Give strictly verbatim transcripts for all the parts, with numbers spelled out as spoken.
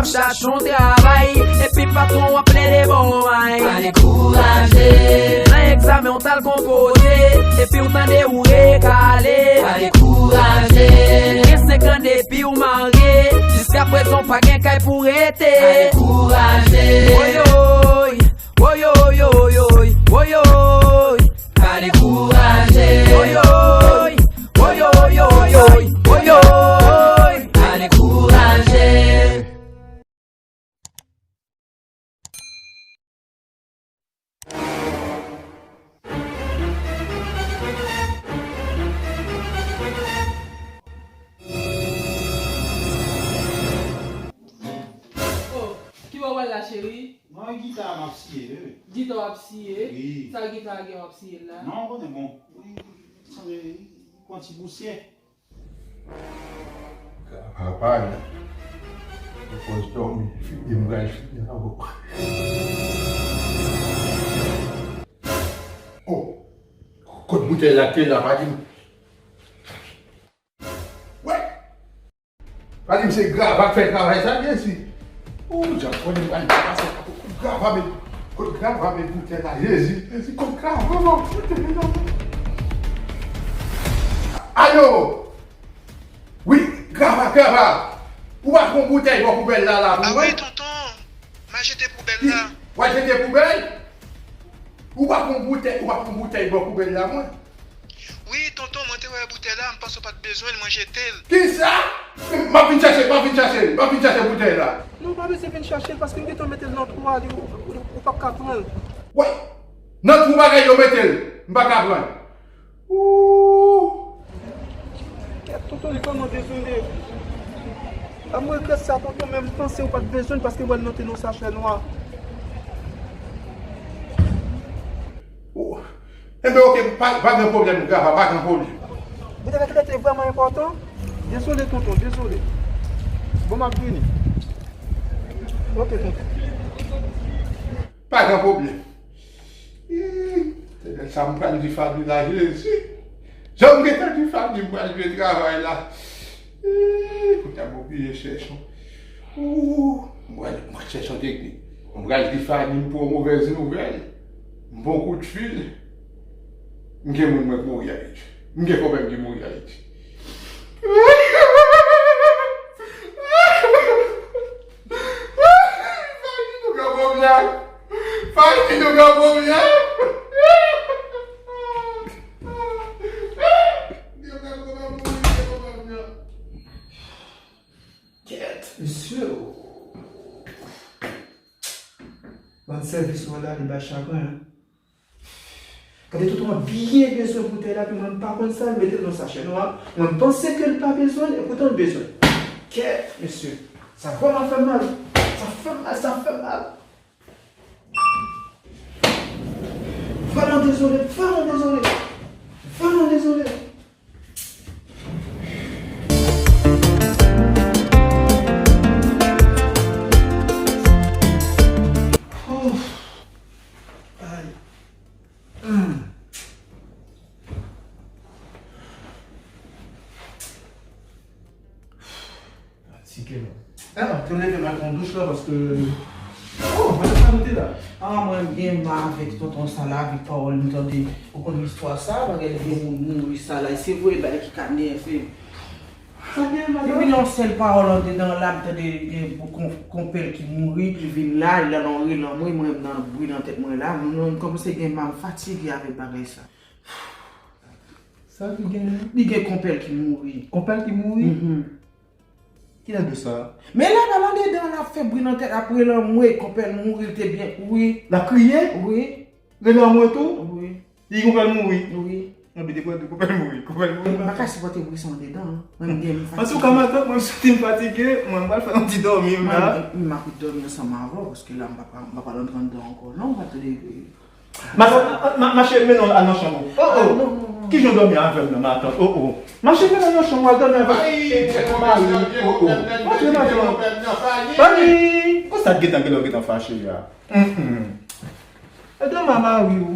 Chache yon travay, epi patwon w ap plede ba w may. Pa dekouraje. Nan egzamen w t al konpoze, epi w tande ou rekale. Pa dekouraje. Gen senk an depi w marye, jiskaprezan w pa gen kay pou rete. Pa dekouraje. Woyoy, woyoy, woyoy, woyoy. Pa dekouraje. Woyoy, woyoy, woyoy, woyoy. Pa dekouraje. Oh, ki bò w al la, cheri? Non, e gita a m ap siye, bebe. Gita w ap siye? Wi. Sa gita a gen w ap siye l la? Non, konnen bon. Wi, sanble li pran ti pousyè. Papa, ou pòz dòmi, fini m pral fini avè w. Oh, kot boutèy la te la, pa di m. Wè! Pa di m se grava k fè travay sa, Jezi. Ou djab konnen m pral pase kot grava met, kot grava met boutèy la, Jezi, Jezi, kot grava, non, boutèy la. Alo! Wi, grava, grava! Ou pa pran boutèy bò poubèl la, la pou mwen? A wi, tonton, m a jete poubèl la. Ou a jete poubèl? Ou pa pran boutèy, ou pa pran boutèy bò poubèl la, mwen? Wi, tonton, mwen te wè boutèy la, m panse w pa t bezwen l, mwen jete l. Kisa? M ap vin chache l, m ap vin chache l, m ap vin chache boutèy la. Non, w pa bezwen vin chache l, paske m gentan mete l nan twou a, li, ou, ou, ou p ap ka pran l. Wè, nan twou bagay yo mete l, m pa ka pran l. Ooh. Kèt, tonton, m vrèman dezole. Sa m regrèt sa, tonton, men m panse w pa t bezwen l, paske m wè l nan te nan sachè nwa. Ooh. Enben, oke, pa, pa gen pwoblèm, grava, pa gen pwoblèm. Boutèy la ki te vrèman enpòtan. Dezole, tonton, dezole. Bon, m ap vini. Oke, tonton. Pa gen pwoblèm. Ih, se lè sa m pral di Fabiola, Jezi. Jan m gentan di Fabiola m pral jwe travay la. Ih, kounye a m oblije chèche yon. Ooh, m pral, m pral chèche yon teknik. M pral di Fabiola m pran yon movèz nouvèl. M pran yon kout fil. M gen moun mwen k mouri Ayiti. M gen kòpè m ki mouri Ayiti. Fabiola, nou gen pwoblèm. Fayni, nou gen pwoblèm. Kèt, mesye. Bann sèvis ou la, li bay chagren, hein. Gade, tonton an byen bezwen boutèy la, epi mwen m pa konn sa, l mete l nan sachè nwa. Mwen m panse ke l pa bezwen l, epoutan l bezwen l. Kèt, mesye. Sa vrèman fè m mal. Sa fè m mal, sa fè m mal. Vrèman dezole, vrèman dezole. Vrèman dezole. Ouf. Ay. Hmm. Fatige, non. Ah, te leve m al pran douch la, paske, oh, mwen te ka rete la. Ah, mwen gen mal avèk tonton sa la, avèk pawòl m tande. Ou konn istwa sa, bagay de moun mouri sa la. Se vre, bagay ki ka nève m. Sa gen mal. Depi yon sèl pawòl andedan la, m tande gen kon-, konpè l ki mouri, li vin la, li la nan relan mwen, mwen nan bri nan tèt mwen la. Mwen, mwen kòmanse gen mal, m fatige avèk bagay sa. Sa ki genyen? Li gen konpè l ki mouri. Konpè l ki mouri? Mhm. Kilè de sa? Men la, l al andedan, l ap fè bri nan tèt, ap rele anmwe, konpè l mouri, l te byen kouri. L ap kriye? Wi. Rele anmwe tou? Wi. Li konpè l mouri? Wi. Mwen pete konpè l mouri, konpè l mouri. Mwen pa ka sipòte bri sa andedan, mwen m gen m fatige. Antouka, matant, mwen m santi m fatige, mwen m pral fè yon ti dòmi m la. Mwen, m ap dòmi ansanm avè w, paske la, m pa, m pa pral antre anndan ankò, non, m pa tande. Matant, ma, ma, mache mennen w al nan chanm ou. Oh, oh. Ah, non, non, non. Kijan w dòmi avè m nan, matant? Oh, oh. Mache mennen w nan chanm ou, al dòmi avè m. Ay, mari, oh, oh. Antre, matant. Mari! Konsa t gentan, genlè w gentan fache a. Mm, mm. Al dòmi a mari w.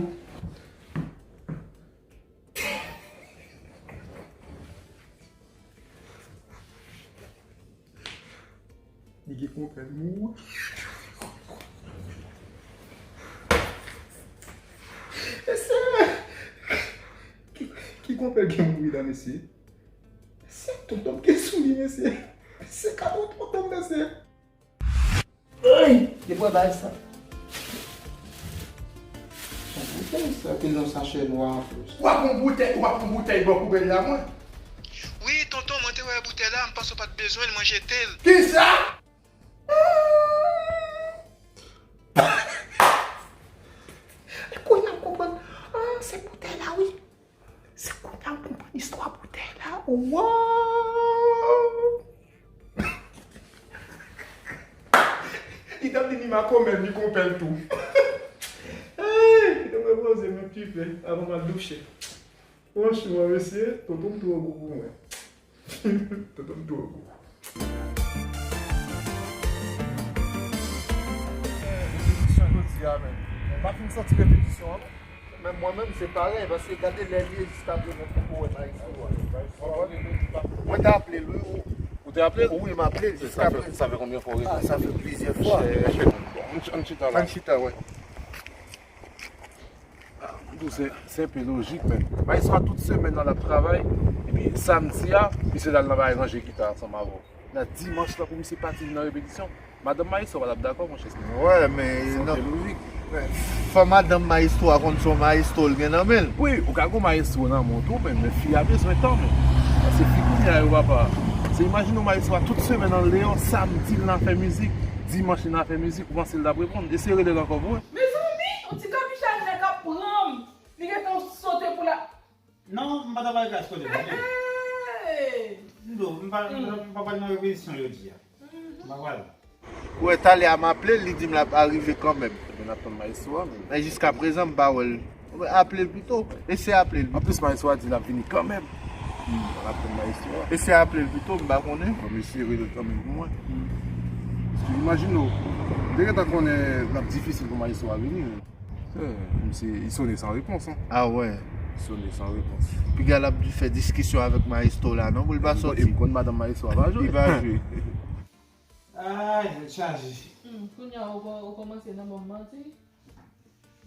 Li gen konpè l mouri. Mesye! Ki, ki konpè l gen mouri la, mesye? Mesye, tonton m gen sou li, mesye. Se ka tonton m, mesye. Ay! Depi w bay sa. Sa bouton sa, ki nan sachè nwa an plis. W ap yon boutèy, w ap yon boutèy bò poubèl la, mwen. Wi, tonton, mwen te wè boutèy la, m panse w pa t bezwen l, mwen jete l. Kisa? E kounye a m konprann. Ah, se boutèy la, wi. Se kounye a m konprann istwa boutèy la. Wow! Li t ap di ni makomè, ni konpè l tou. Ay, kite m repoze m yon ti pe avan m al douche. Franchman, mesye, tonton m twò gou pou mwen. Tonton m twò gou. Repetisyon jodi a, men. M pa fin santi repetisyon an, non. Men mwen menm, se parèy, paske gade lè l ye jiskaprezan m poko wè maestro a. Mwen te aple l, wi. Ou te aple l? Wi, m aple l jiskaprezan. Sa fè, sa fè konbyen fwa ou rele? Ah, sa fè plizyè fwa. Ann ch-, ann chita la. Ann chita, wi. Ah, mwen di w, se, se enpe lojik, men. Maestro a tout semèn nan l ap travay, epi samdi a, misye t al nan bagay ranje gita ansanm avè w. Nan dimanch lan pou misye pati nan repetisyon. Madanm maestro pa t ap dakò, monchè. Wè, men se enpe lojik. Fò madanm maestro a konn se yon maestro l gen nan men l. Wi, ou ka gen yon maestro nan men w tou, men, men fi a bezwen tan, men. Paske fi kounye a yo, papa. Se imajine w maestro a tout semèn nan l deyò, samdi l nan fè mizik, dimanch li nan fè mizik, ou panse l t ap reponn? Eseye rele l ankò pou mwen. Mezanmi, yon ti kapicha nèg ap pran m. Li gentan sote pou la. Non, m pa ta pral ka sote non. Hey! M di w, m pa, m pa, m pa pral nan repetisyon jodi a. M pa pral. Ou wè, talè a m aple l, li di m l ap arive kanmenm. Ebyen, n ap tann maestro a, men. Men jiskaprezan, m pa wè l. Aple l pito. Eseye aple l pito. Anplis, maestro a di l ap vini kanmenm. N ap tann maestro a. Eseye aple l pito, m pa konnen. Bon, mesye, rele l kanmenm pou mwen. Paske imajine w, m te gentan konnen l ap difisil pou maestro a vini, men. Eh, misye, li sone san repons, hein. Ah wè. Li sone san repons. Piga l ap fè diskisyon avèk maestro la, non, pou l pa sòti. E m konn madanm maestro a pa jwe. Li pa jwe. Ay, tèt chaje. Hmm, kounye a ou kò-, ou kòmanse nan ban m manti?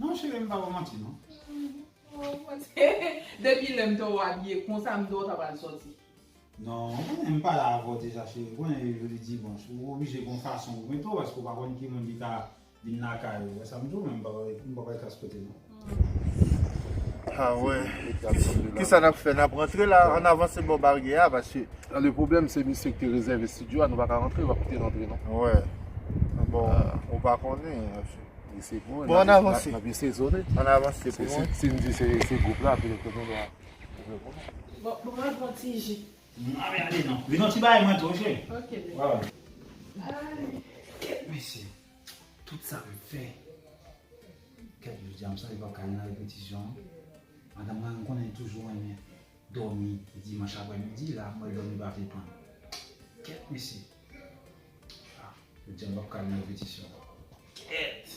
Non, cheri, m pa ba w manti, non. Hmm, oh, mwen te, depi lè m te wè w abiye konsa, m te wè w ta pral sòti. Non, ou konnen m pale avè w deja, cheri. Ou konnen jodi dimanch, ou oblije gon fason pou mete w, paske ou pa konn ki moun ki ka vin lakay ou. Wè sa m di w, men m pa pral, m pa pral kas kote, non. Ah wè. Kisa n ap fè? N ap rantre la, ann avanse bò baryè a, paske... Le pwoblèm, se misye ki te rezève estidyo a, nou pa ka rantre, yo p ap kite n antre, non. Wè. Bon, ou pa konnen. Bon, ann avanse. N ap eseye sone. Ann avanse pou mwen. Si, si, si n di se, se gwoup la, petèt ke nou dwa. Bon, bon, mwen pran ti ji. A, men ale non. Vin yon ti bagay mwen tou, cheri. Ok, bebe. Wè, wè. Ay. Kèt, mesye. Tout sa m fè. Kèt, jodi a m santi m p ap ka al nan repetisyon an. Madanm mwen, m konnen li toujou renmen dòmi dimanch aprèmidi la, m wè dòmi pa vle pran l. Kèt, mesye. Ah, jodi a m p ap ka al nan repetisyon. Kèt.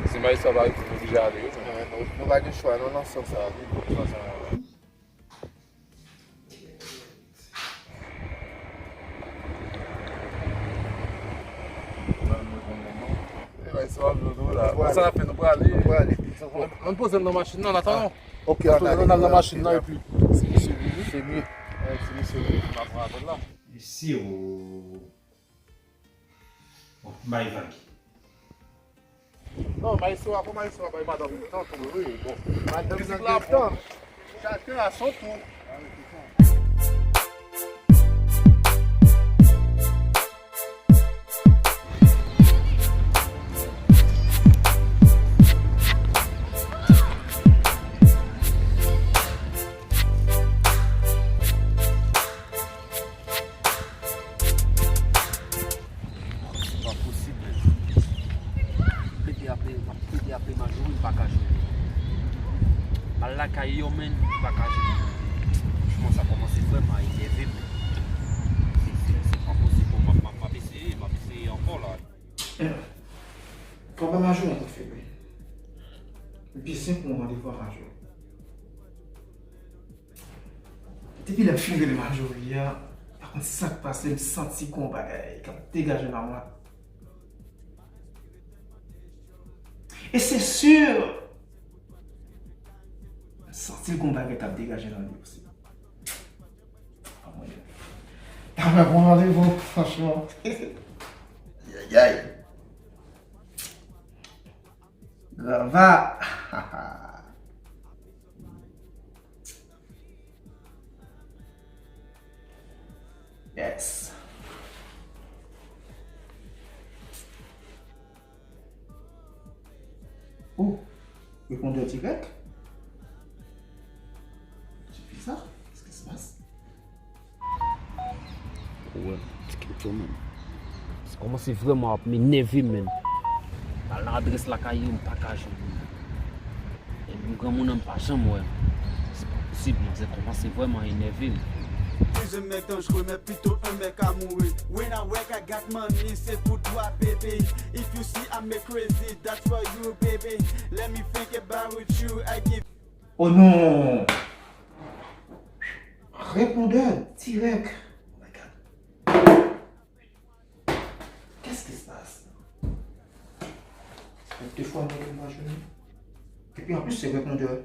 Si maestro pa rete, nou oblije ale, wi, men. Eh, nou, nou pa gen chwa, non, nan sans sa, wi. Sa ap dodo la. Bon, sa ap fè nou prale. Nou prale. Bon, ann poze l nan machin nan, n atann. Ok, ann ale. Ann al nan machin nan, epi si misye vini. Se mye. Eh, si misye vini, n ap pran apèl la. Mesye, o. Bon, m bay vag. Non, maestro a, fò maestro a bay madanm li tan tou, wi. Bon, madanm nan gen tan. Chacun à son tour. Se pa posib, men. M plede aple, m ap plede aple Majori, m pa ka jwenn li. M al lakay yo, men, m pa ka jwenn li. Franchman, sa kòmanse vrèman enève m. Se, se, se pa posib. Bon, m ap, m ap, m ap eseye, m ap eseye ankò la. Kòman Majori ap fè, men? M peze pou yon randevou a Majori. Depi lè m fin rele Majori a, pa Sa k pase, m santi gon bagay k ap degaje nan mwen. E se si, m santi gon bagay k ap degaje nan li osi. Anmwey. Mwen pran randevou, franchman. Ayayay. Grava. Yes. Oh, repondè dirèk. Se bizarre. Qu'est-ce qui se passe? Wè, ti kèt yo, man. Sa kòmanse vrèman ap enève m, man. M al nan adrès lakay yo, m pa ka jwenn li. E menm granmoun nan, m pa janm wè. Se pa posib, manzè kòmanse vrèman enève m. Is a mec dangereux, mais plutôt un mec amoureux. When I work, I got money, c'est pour toi, baby. If you see I make crazy, that's for you, baby. Let me think about you, I give Oh non! Repondè dirèk. Oh my God. Qu'est-ce qui se passe? Sa fè de fwa mwen ke m pa jwenn li. Epi anplis, se repondè.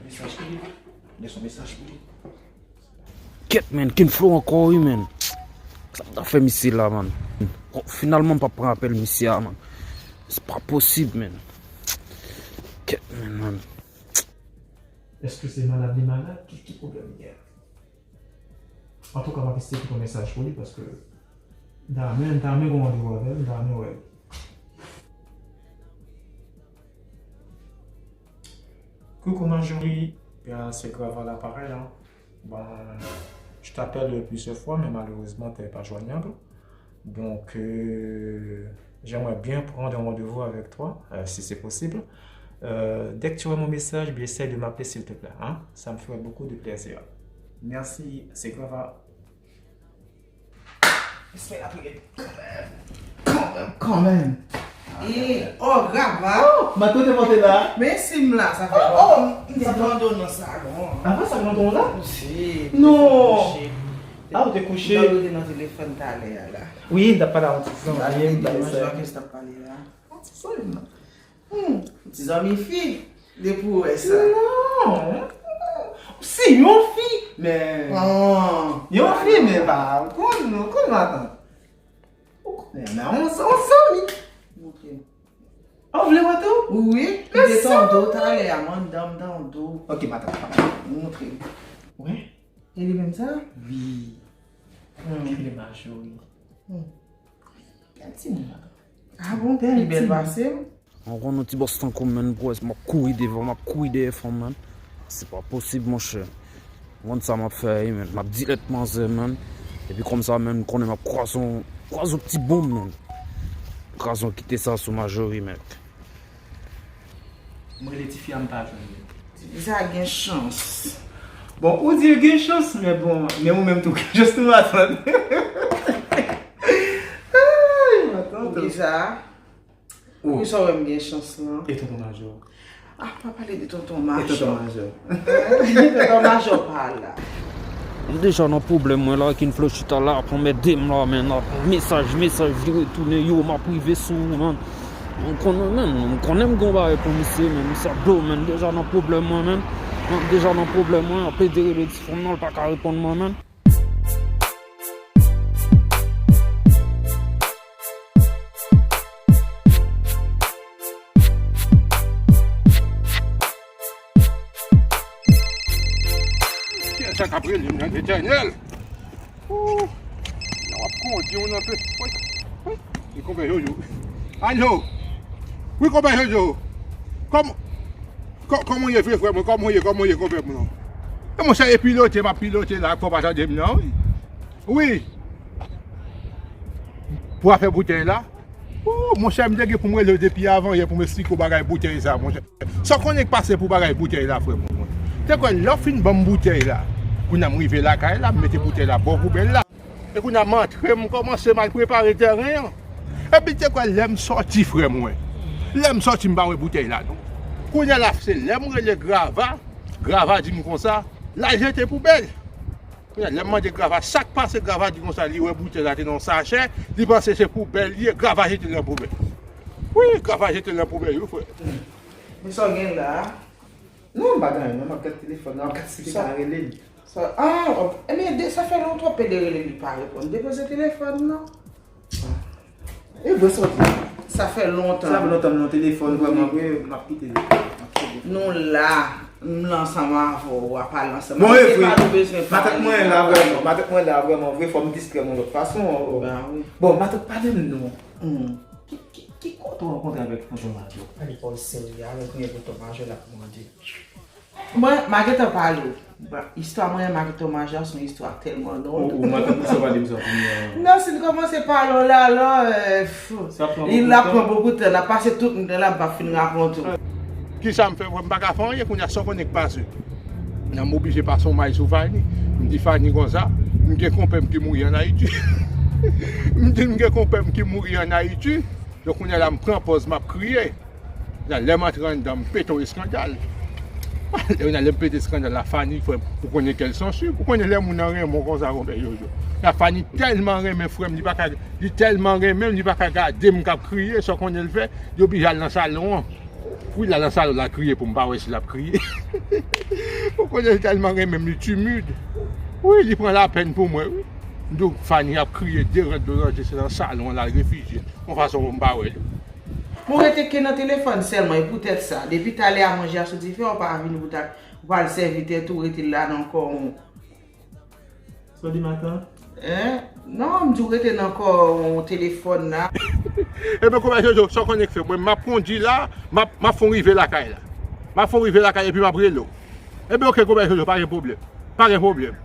Mesaj pou li. Lès yon mesaj pou li. Kèt, man, Ken Flow ankò, wi, man. Sa m ta fè misye la, man. Bon, finalman, m pa pran apèl misye a, man. Se pa posib, man. Kèt, man, man. Èske se malad li malad? Ki, ki pwoblèm li gen? Antouka, m ap eseye kite yon mesaj pou li, paske m ta renmen, m ta renmen gen yon randevou avè l, m ta renmen wè l. Coucou Marjorie, bien, c'est Grave à l'appareil, hein. Bon, je t'appelle plusieurs fois, mais malheureusement, t'es pas joignable. Donc, euh, j'aimerais bien prendre un rendez-vous avec toi, euh, si c'est possible. Euh, dès que tu vois mon message, bien, essaye de m'appeler, s'il te plaît, hein. Ça me ferait beaucoup de plaisir. Merci, c'est Grave. Respè la priye. Kanmenm, kanmenm, kanmenm. E, oh, Grava. Oh, maten w te monte la. Men si m la, sa fè lontan. Oh, oh, m te pran do nan salon an. Avan sa, pran do la? Si. Non. Ah, ou te kouche. M te nan telefòn talè a la. Wi, m t ap pale a yon ti zanmi m, talè sa. Ki m t ap pale la? Yon ti zanmi m nan. Hmm, ti zanmi fi, depi w wè sa. Non. Si, yon fi, men. Ah, yon fi, men pa, ou konn, ou konn matant. Ou konnen, men on, on zanmi. Montre. Ou vle wè tou? Wi, li te tande w talè a, m anndan, m tande w. Ok, matant. Montre. Wi. E li menm sa? Wi. Hmm. Li rele Marjorie. Hmm. Gad timoun nan. Ah bon, pi bèl pase m. Ou konn yon ti bòs tankou m, man, m ap kouri devan, m ap kouri dèyè fanm, man. Se pa posib, monchè. Ou konn sa m ap fè, wi, man. M ap dirèt manzè, man. Epi kòmsa, man, m konnen m ap kwaze yon, kwaze yon ti bonm, man. Kraze yon kite sa sou Marjorie, man. M rele tifi a, m pa jwenn li. Tifi sa gen chans. Bon, ou di l gen chans, men bon, men ou menm tou gen chans tou, matant. Ay, matant. Poukisa? Poukisa w wè m gen chans lan? E tonton Majò? Ah, pa pale de tonton Majò. E tonton Majò? Tonton Majò pa la. M deja nan pwoblèm mwen la, Ken Flow chita la ap anmède m la, man, ap mesaj, mesaj, vire tounen, yo, m ap rive sou ou, man. M konnen, man, m konnen m gon bagay pou misye, man, misye ap blow, man, m deja nan pwoblèm mwen, man. M deja nan pwoblèm mwen, ap ede rele ti fanm nan, l pa ka reponn mwen, man. Kiyès sa k ap rele m nan, Letènèl? Ooh, w ap kondi w nan pe. Woy, woy. E konpè Jojo. Alo. Wi, konpè Jojo. Kòm-, kò-, kòman w ye, vre frè mwen? Kòman w ye? Kòman w ye, konpè mwen? E monchè, e pilote m ap pilote la, fò w pa tande m nan, wi. Wi. Pou afè boutèy la. Ooh, monchè, m te gen pou m rele w depi avan yè pou m esplike w bagay boutèy sa, monchè. Sa w konnen k pase pou bagay boutèy la, frè mwen? Te kwè lè w fin ban m boutèy la, kounye a m rive lakay la, m mete boutèy la bò poubèl la. E kounye a m antre, m kòmanse m al prepare tèren an. Epi te kwè lè m sòti, frè mwen, lè m sòti, m pa wè boutèy la, non. Kounye a la, se lè m rele Grava, Grava di m konsa, l al jete poubèl. Kounye a, lè m mande Grava sa k pase, Grava di konsa, li wè boutèy la te nan yon sachè, li panse se poubèl li ye, Grava jete l nan poubèl. Wi, Grava jete l nan poubèl, wi, frè. Men sa w gen la a? Non, m pa gen anyen, non, m ap gad telefòn nan, m ap gad si ki ta rele m. Sa, ah, ok. Ebyen, de, sa fè lontan w ap pede rele li pa reponn. Depoze telefòn nan. E vre sa w di. Sa fè lontan. Sa fè lontan m nan telefòn, vrèman, vre, m ap kite li. M ap kite li. Nou la, m la ansanm avè w, w ap pale ansanm. Bon, e vre. Matant mwen la, vrèman, matant mwen la, vrèman, vre, fò m distrè m yon lòt fason. Ben wi. Bon, matant, pale m non. Hmm. Ki, ki, ki kote w rankontre avèk Tonton Majò? Pale pa w serye avèk mwen, Tonton Majò l ap mande. Mwen, m a gentan pale w. Istwa mwen, m a gentan maje a, se yon istwa tèlman long. Ou, ou, m a tann pou sa pale m sa kounye a. Non, si n kòmanse pale w la, alò, euh, pff, li ap pran bokou tan. N ap pase tout tan la, m p ap fin rakonte w. Kisa m fè? Mwen, m pa ka fè anyen kounye a, sa w konnen k pase. Nan m oblije pase yon may sou Fanny. M di Fanny konsa, m gen konpè m ki mouri ann Ayiti. M di m gen konpè m ki mouri ann Ayiti. Donk, kounye a la, m pran pòz, m ap kriye. Lè m antre anndan, m pete yon eskandal. Lè, lè m pete eskandal la, Fanny, frè m, ou konnen kè l sansib. Ou konnen lè moun nan renmen w konsa, konpè Jojo. La, Fanny tèlman renmen frè m, li pa ka, li tèlman renmen m, li pa ka gade m k ap kriye, sa w konnen l fè, li oblije al nan salon an. Pou l al nan salon, l al kriye pou m pa wè si l ap kriye. Ou konnen l tèlman renmen m, li timid. Wi, li pran lapèn pou mwen, wi. M di w, Fanny ap kriye, de rant de ranje, se nan salon an l al refijye. Yon fason pou m pa wè l. Mwen rete ke nan telefòn sèlman, e poutèt sa, depi talè a manje a sot dife, ou pa vini pou ta, ou pa al sèvi tèt ou, rete la nan kò w. Sa w di matant? Hein? Non, m di w rete nan kò w telefòn la. Ebyen, konpè Jojo, sa w konnen k fè? Mwen, m ap kondi la, m ap, m ap fè w rive lakay la. M ap fè w rive lakay epi m ap rele w. Ebyen, oke, konpè Jojo, pa gen pwoblèm. Pa gen pwoblèm.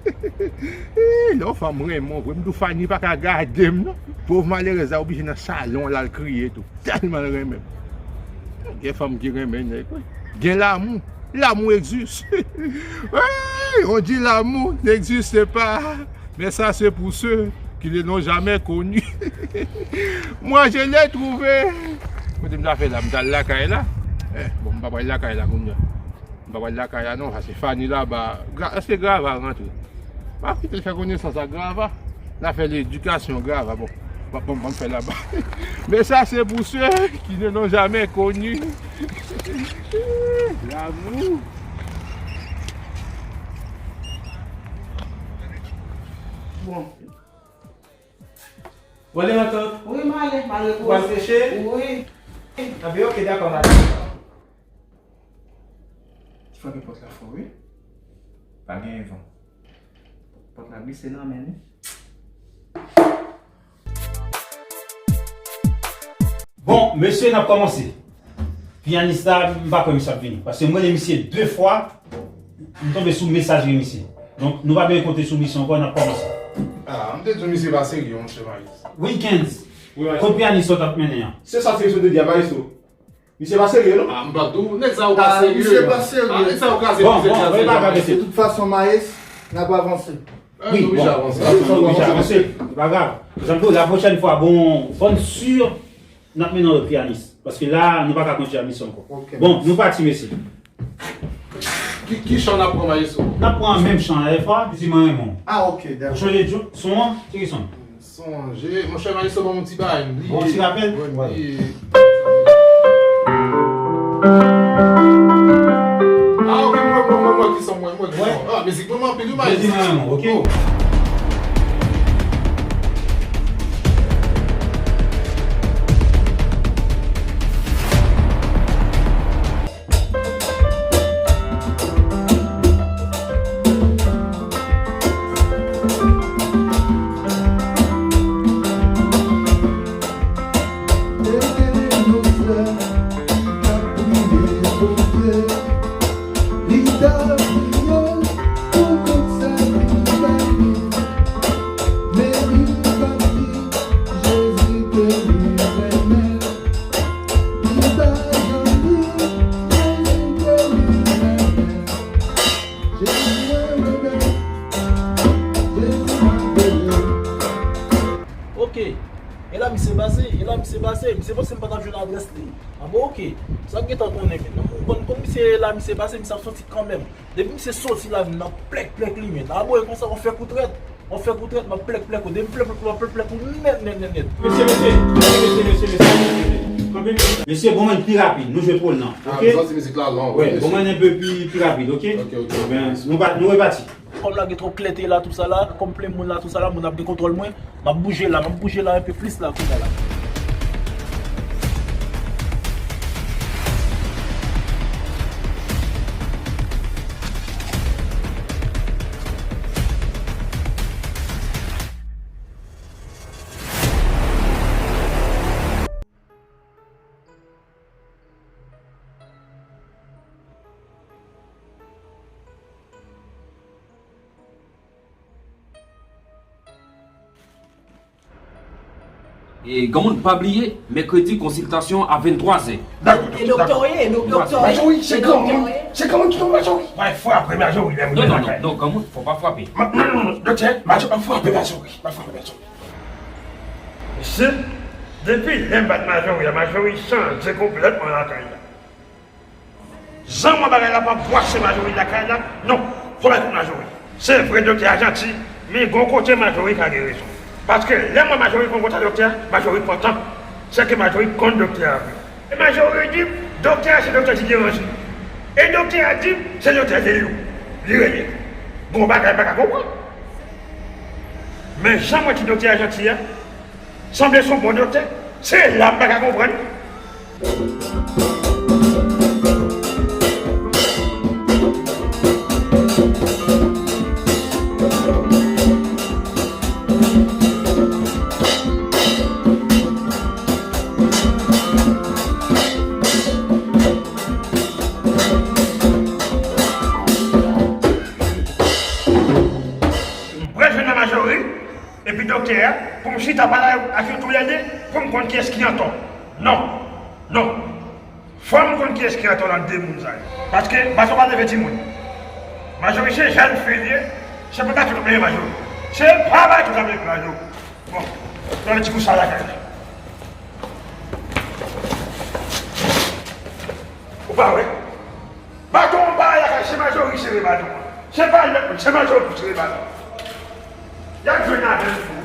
Ee, lè yon fanm renmen w vre, m di w Fanny pa ka gade m, non. Pòv malerèz la oblije nan salon l al kriye tou. Tèlman l renmen m. Gen fanm ki renmen nèg, wi. Gen lamou. L'amour existe. Hey, on dit l'amour n'existe pas, mais ça c'est pour ceux qui ne l'ont jamais connu. Moi, je l'ai trouvé. Kote m ta fè la? M ta al lakay la. Eh, bon, m pa pral lakay la kounye a. M pa pral lakay la non, paske Fanny laba. Gra-, èske Grava rantre? M ap kite l fè konesans ak Grava. L ap fè ledikasyon Grava. Bon, bon, bon, bon, m fè laba. Mais ça, c'est pour ceux qui ne l'ont jamais connu. L'amour. Bon. Bon, ale, matant. Wi, m ale, m al repoze. Ou al kouche? Wi. Anben, oke, dakò, matant. Ti frape pòt la fò, wi. Pa gen van. Pòt la glise nan men li. Bon, mesye, n ap kòmanse. Piyanis la, m pa kwè misye ap vini. Paske m rele misye de fwa, m tonbe sou mesajri misye. Donk, nou pa bezwen konte sou misye ankò, n ap kòmanse. Ah, m te di w misye pa serye, monchè Maestro. Wilkens, wi, Maestro. Kot piyanis sa w t ap mennen an? Se sa serye sa w te di a, Maestro. Misye pa serye, non? Ah, m pa di w, nèg sa yo pa serye. Ah, misye pa serye. Ah, nèg sa yo kraze. Bon, bon, e pa grav, mesye. De tout fason, Maes, n ap avanse. Wi, bon, nou oblije avanse. Nou oblije avanse. Se pa grav. Jan m di w, la pwochèn fwa, bon, bon, si n ap mennen yon lòt piyanis. Paske la, nou pa ka kontinye a misyon ankò. Ok, bon, nou pati, mesye. Ki, ki chan n ap pran, Maestro? N ap pran menm chan la, dèfwa, di mwen renmen w. Ah, ok, dakò. Ou chanje son an? Se ki son? Sonje, monchè Maestro, ban m yon ti bagay, m bliye. Bon, ti rapèl? Mwen bliye. Ah, ok, mwen, mwen, mwen, mwen, ki son, mwen, mwen, ki son. Ah, mizik mwen, mwen anpil, wi, Maestro. Di mwen, ok. Oh. La misye pase, e la misye pase, misye panse m pa t ap jwenn adrès li. A bon, oke. Sa k gentan konnen, men. Ou konn, konn misye la misye pase, misye ap soti kanmenm. Depi misye soti la, m ap plèk plèk li, men. A bon, e konsa w fè kou trèt. W ap fè kou trèt, m ap plèk plèk ou. Depi m plèk plèk ou, w ap plèk plèk ou nèt, nèt, nèt, nèt. Mesye, mesye, mesye, mesye, mesye, mesye, kanpe, mesye. Mesye, bon, mwen pi rapid, nou jwe pòl nan, ah, oke? Bon, santi mizik la long, wi, bon, mesye, mwen enpe pi, pi rapid, oke? Oke, oke, oke, mesye. Ebyen, nou pa, nou repati. Kòm la gen twòp klète la, tou sa la, kòm plen moun la, tou sa la, moun ap gen kontwòl mwen, m ap bouje la, m ap bouje la enpe plis la, kounye a la. E, granmoun, pa bliye, mèkredi, konsiltasyon a venntwa zè. Dakò, e doktè w ye, e doktè w ye. Majori, se granmoun, se granmoun ki tonbe Majori. Bay frape Majori, lè moun nan lakay. Non, non, non, granmoun, fò pa frape. Non, non, non, doktè, Majori, pa frape Majori, pa frape Majori. Mesye, depi lè m bat Majori a, Majori chanje konplètman lakay la. Jan m wè bagay la pa bwase Majori lakay la, non, fò bay kout Majori. Se vre doktè a janti, men gon kote Majori ka gen rezon. Paske lè m wè Majori konn kontak doktè a, Majori kontan. Sèke Majori konn doktè a vre. E Majori di m, doktè a se doktè Didier Rangy. E doktè a di m, se doktè Lelou li rele. Gon bagay m pa ka konprann. Men jan m wè ti doktè a janti a, sanble se yon bon doktè. Se la m pa ka konprann. M pral jwenn nan Majori epi doktè a pou m chita pale ak yo toulède pou m konn kiyès ki antò. Non, non. Fò m konn kiyès ki antò nan de moun sa yo. Paske baton pa leve timoun. Majori se jèn fi l ye, se pa baton k ap leve Majori. Se pa baton k ap leve Majori. Bon, nan ti kou sa lakay la. Ou pa wè? Baton an pa lakay, se Majori sere baton an. Se pa lòt moun, se Majori pou sere baton an. Y ap jwenn avè l tou.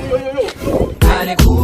Yo, yo, yo.